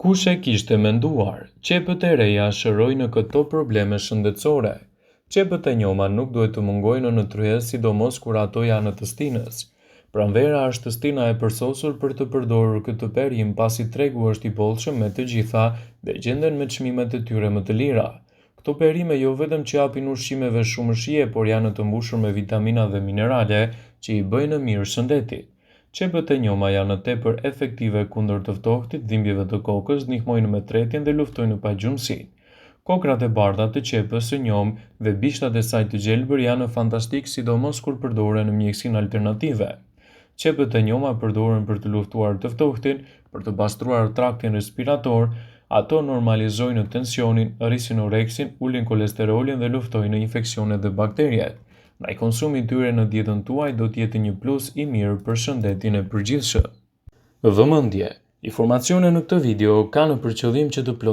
Kush e kishte menduar, qepët e reja shërojnë këto probleme shëndetësore. Qepët e njoma nuk duhet të mungojnë në tryezë sidomos kur ato janë të stinës. Pranvera është stina e përsosur për të përdorur këtë perim pasi tregu është i bollshëm me të gjitha dhe gjenden me çmimet e tyre më të lira. Këto perime jo vetëm që japin ushqimeve shumë shije por janë të mbushur me vitamina dhe minerale që i bëjnë mirë shëndetit. Qepët e njoma janë tepër efektive kundër të ftohtit, dhimbjeve të kokës, ndihmojnë me tretjen dhe luftojnë pagjumësinë. Kokrrat e bardha të qepës së njomë dhe bishtat e saj të gjelbër janë fantastikë sidomos kur përdoren në mjekësinë alternative. Qepët e njoma përdoren për të luftuar të ftohtin, për të pastruar traktin respirator, ato normalizojnë tensionin, rrisin oreksin, ulin kolesterolin dhe luftojnë infeksionet dhe bakteriet. Ndaj konsumi i tyre në dietën tuaj do të jetë një plus i mirë për shëndetin e përgjithshëm. Vëmendje! Informacionet në këtë video kanë për qëllim që të plotësojnë.